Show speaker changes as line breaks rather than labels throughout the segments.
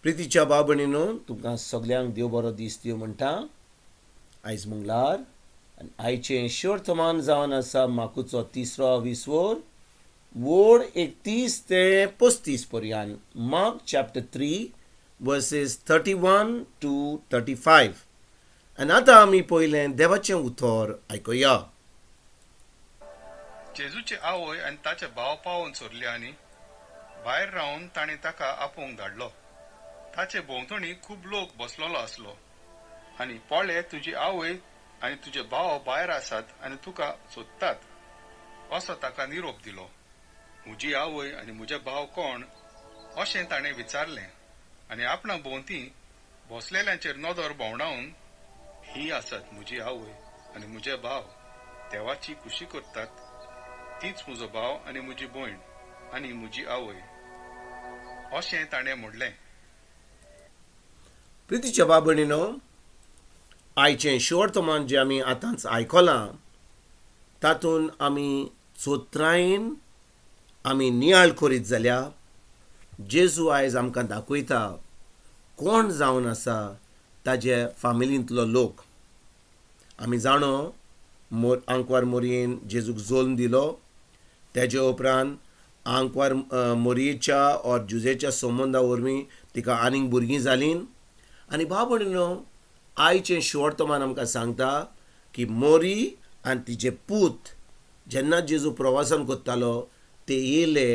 प्रितीच्या भाव भयणीनो, तुमकां सगल्यांक देव बरो दीस दिवं म्हणटा. आयज मंगळार आनी आयचें शोर्थमान जावन आसा माकुचो तिसरो विसवोर, वोड 31 ते 35 पर्यंत, Mark chapter 3 verses 31 to 35. आनी आतां आमी पयलें देवाचें उतर आयकुया.
जेजूची आवय आनी ताचे भाव पावोवन सोरले आनी भायर रावन ताणें ताका आपोवंक धाडलो. ताचे भोंवतणी खूब लोक बसलेलो आसलो आनी पळे, तुजी आवय आनी तुजे भाव भायर आसात आनी तुका सोदतात असो ताका निरोप दिलो. म्हजी आवय आनी म्हजे भाव कोण अशें ताणें विचारलें आनी आपणा भोंवती बसलेल्यांचेर नदर भोंवडावन, ही आसात म्हजी आवय आनी म्हजे भाव, देवाची खुशी करतात तीच म्हजो भाव आनी म्हजी भयण आनी म्हजी आवय, अशें ताणें म्हणलें.
प्रितीच्या भाव भयणीनो, आयचें शुवर्तमान जें आमी आतांच आयकलां तातूंत आमी चोत्रायेन आमी नियाळ करीत जाल्यार जेजू आयज आमकां दाखयता कोण जावन आसा ताजे फामिलींतलो लोक. आमी जाणो, मोर आंकवार मोरयेन जेजूक जल्म दिलो. तेजे उपरांत आंकवार मोरयेच्या ऑर जुजेच्या संबंदा वरवीं तिका आनीक भुरगीं जालीं. आनी भाव भयणीनो, आयचें शुवर्तमान आमकां सांगता की मोरी आनी तिजे पूत जेन्ना जेजू प्रवासान करतालो ते येयले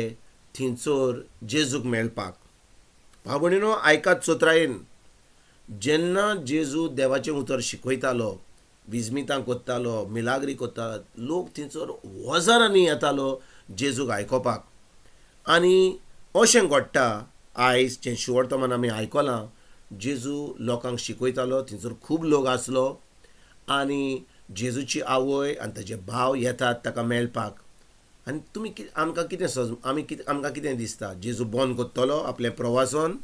थंयसर जेजूक मेळपाक. भाव भयणीनो, आयकात चोत्रायेन. जेन्ना जेजू देवाचें उतर शिकयतालो, विजमितां करतालो, मिलाग्री करतालो, लोक थंयसर हजारांनी येतालो जेजूक आयकोपाक. आनी अशें घडटा, आयज जें शुवर्तमान आमी आयकलां, जेजू लोकांक शिकयतालो, थंयसर खूब लोक आसलो आनी जेजूची आवय आनी ताजे भाव येतात ताका मेळपाक. आनी तुमी आमकां कितें सज आमी कितें आमकां कितें दिसता, जेजू बंद करतलो आपलें प्रवासन?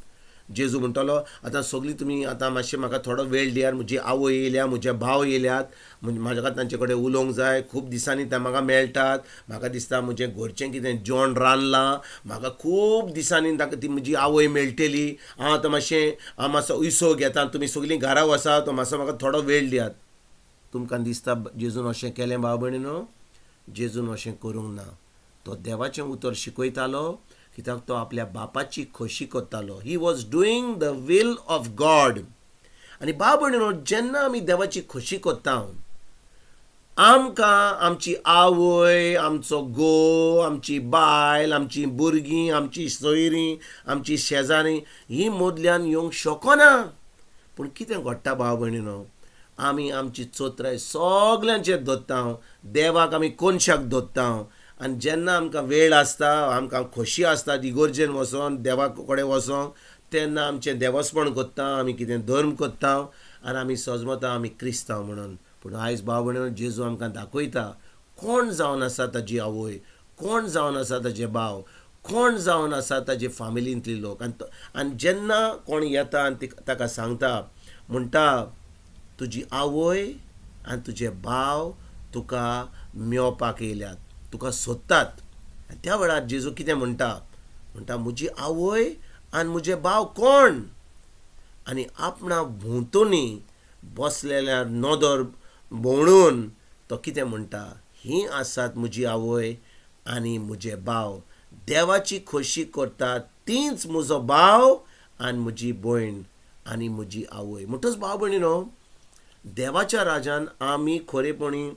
जेजू म्हणटलो, आतां सगळीं तुमी आतां मातशें म्हाका थोडो वेळ दियात, म्हजी आवय येयल्या, म्हजे भाव येयल्यात, म्हाका तांचे कडेन उलोवंक जाय, खूब दिसांनी ते म्हाका मेळटात, म्हाका दिसता म्हजें घरचें कितें जेवण रांदलां, म्हाका खूब दिसांनी ताका ती म्हजी आवय मेळटली, हांव आतां मातशें हांव मातसो विसव घेता, तुमी सगळीं घरा वचात, मातसो म्हाका थोडो वेळ दियात. तुमकां दिसता जेजून अशें केलें? भाव भयणीनो, जेजून अशें करूंक ना. तो देवाचें उतर शिकयतालो कित्याक तो आपल्या बापाची खोशी करतालो. He was doing the will of God. आनी भाव भयणीनो, जेन्ना आमी देवाची खोशी करता, आमकां आमची आवय, आमचो घोव, आमची बायल, आमची भुरगीं, आमची सोयरीं, आमची शेजारी ही मदल्यान येवंक शकना. पूण कितें घडटा भाव भयणीनो, आमी आमची चोत्राय सगल्यांचेर दवरता, देवाक आमी कोनशाक दवरता. आनी जेन्ना आमकां वेळ आसता, आमकां खोशी आसता इगोर्जेन वचोन देवा कडेन वचोंक, तेन्ना आमचें देवस्पण करता, आमी कितें धर्म करता आनी आमी सजमता आमी क्रिस्तांव म्हणून. पूण आयज भाव भयणीनो, जेजू आमकां दाखयता कोण जावन आसा ताजी आवय, कोण जावन आसा ताजे भाव, कोण जावन आसा ताजे फामिलींतली लोक. आनी जेन्ना कोण येता आनी ताका सांगता, म्हणटा, तुजी आवय आनी तुजे भाव तुका मेवपाक येयल्यात, तुका सोदतात. आनी त्या वेळार जेजू कितें म्हणटा? म्हणटा, म्हजी आवय आनी म्हजे भाव कोण? आनी आपणा भोंवतणी बसलेल्या नदर भोंवडून तो कितें म्हणटा? ही आसात म्हजी आवय आनी म्हजे भाव, देवाची खोशी करता तीच म्हजो भाव आनी म्हजी भयण आनी म्हजी आवय. म्हणटच भाव भयणीनो, देवाच्या राजान आमी खरेपणी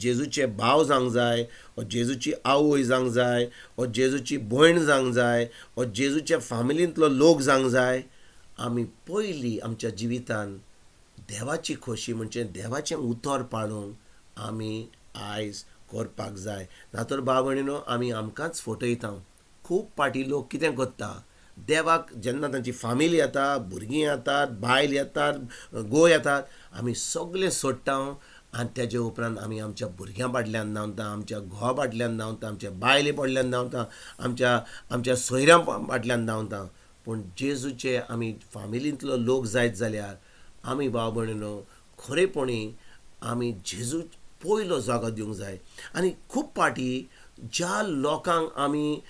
जेजूचे भाव जावंक जाय वो जेजूची आवय जावंक जाय वो जेजूची भयण जावंक जाय वो जेजूच्या फामिलींतलो लोक जावंक जाय. आमी पयली आमच्या जिवितान देवाची खोशी म्हणजे देवाचें उतर पाळूंक आमी आयज करपाक जाय. ना तर भाव भयणीनो, आमी आमकांच फटयता. खूब पाटी लोक कितें करता, देवाक जेन्ना तांची फामिली येता, भुरगीं येतात, बायल येतात, घोव येतात, आमी सगळें सोडटा आनी तेजे उपरांत आमी आमच्या भुरग्यां फाटल्यान धांवता, आमच्या घोवा फाटल्यान धांवता, आमच्या बायले फाटल्यान धांवता, आमच्या आमच्या सोयऱ्यां फाटल्यान धांवता. पूण जेजूचे आमी फामिलींतलो लोक जायत जाल्यार आमी भाव भयणीनो, खरेपणी आमी जेजू पयलो जागो दिवंक जाय. आनी खूब पाटी ज्या लोकांक आमी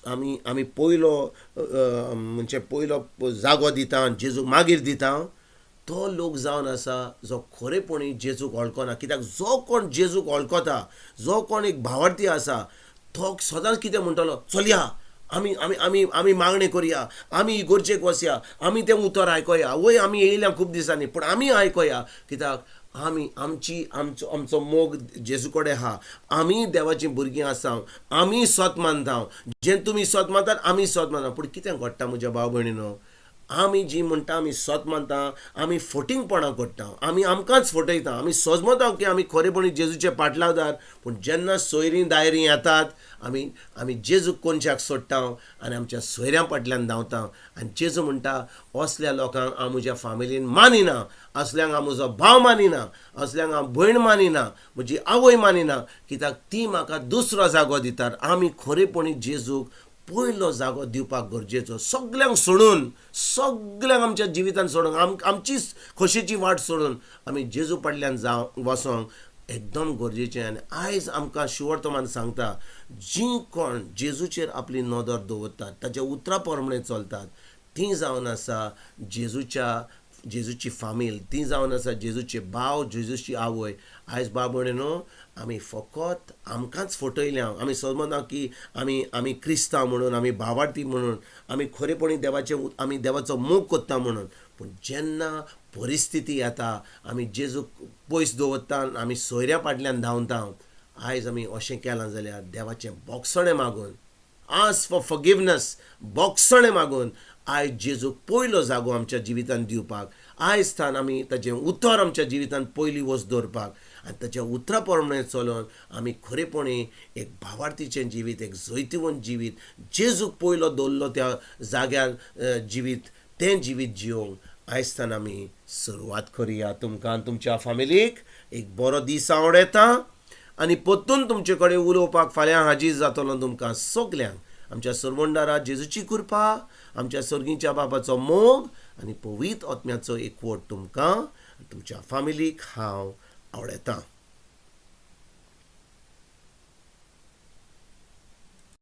आमी आमी पयलो म्हणजे पयलो जागो दिता, जेजूक मागीर दिता, तो लोक जावन आसा जो खरेपणी जेजूक वळखना. कित्याक जो कोण जेजूक वळखता, जो कोण एक भावार्थी आसा, तो सदांच कितें म्हणटलो, चलया आमी आमी आमी आमी मागणें करया, आमी इगोर्जेक वचया, आमी तें उतर आयकोया. वय आमी येयल्या खूब दिसांनी, पूण आमी आयकोया, कित्याक आमी आमची आमचो आमचो मोग जेजू कडेन आहा, आमी देवाचीं भुरगीं आसा, आमी सत मानता, जें तुमी सत मानतात आमी सत मानता. पूण कितें घडटा म्हज्या भाव भयणीनो, आमी जी म्हणटा आमी सत मानता, आमी फटींगपणां करता, आमी आमकांच फटयता, आमी सजमता की आमी खरेपणी जेजूचे पाटलावदार, पूण जेन्ना सोयरीं दायरीं येतात आमी आमी जेजूक कोनशाक सोडटा आनी आमच्या सोयऱ्यां फाटल्यान धांवता. आनी जेजू म्हणटा असल्या लोकांक हांव म्हज्या फामिलीन मानिना, असल्यांक हांव म्हजो भाव मानिना, असल्यांक हांव भयण मानिना, म्हजी आवय मानिना, कित्याक ती म्हाका दुसरो जागो दितात. आमी खरेपणी जेजूक पयलो जागो दिवपाक गरजेचो, सगल्यांक सोडून, सगल्यांक आमच्या जिवितान सोडून, आमचीच खोशेची वाट सोडून आमी जेजू फाटल्यान जावं वचोंक एकदम गरजेचें. आनी आयज आमकां शिवर्तमान सांगता, जीं कोण जेजूचेर आपली नदर दवरतात, ताच्या उतरा प्रमाणे चलतात, तीं जावन आसा जेजूच्या जेजूची फामील, ती जावन आसा जेजूचे भाव, जेजूची आवय. आयज भाव भयणीनो, आमी फकत आमकांच फटयल्या. आमी समजना की आमी आमी क्रिस्तांव म्हणून, आमी भावार्थी म्हणून, आमी खरेपणी देवाचे आमी देवाचो मोग करता म्हणून, पूण जेन्ना परिस्थिती येता आमी जेजूक पयस दवरता, आमी सोयऱ्या फाटल्यान धांवता. आयज आमी अशें केलां जाल्यार देवाचें बोगसणें मागून, आस्क फॉर फॉरगिवनस, बोगसणें मागून आयज जेजूक पयलो जागो आमच्या जिवितांत दिवपाक, आयज थावन आमी ताचें उतर आमच्या जिवितांत पयली वस्त दवरपाक आनी ताच्या उतरा प्रमाणे चलोन आमी खरेपणी एक भावार्थीचें जिवीत, एक जैतिवंत जिवीत, जेजूक पयलो दवरलो त्या जाग्यार जिवीत, तें जिवीत जियोंक आयज थावन आमी सुरवात करुया. तुमकां तुमच्या फामिलीक एक बरो दीस आवडटा आनी परतून तुमचे कडेन उलोवपाक फाल्यां हाजीर जातलो. तुमकां सगल्यांक आमच्या सरवंडारा जेजूची कृपा, आमच्या सर्गीच्या बाबाचो मोग आनी पवित्र आत्म्याचो एकवट तुमकां तुमच्या फामिलीक हांव आवडटा.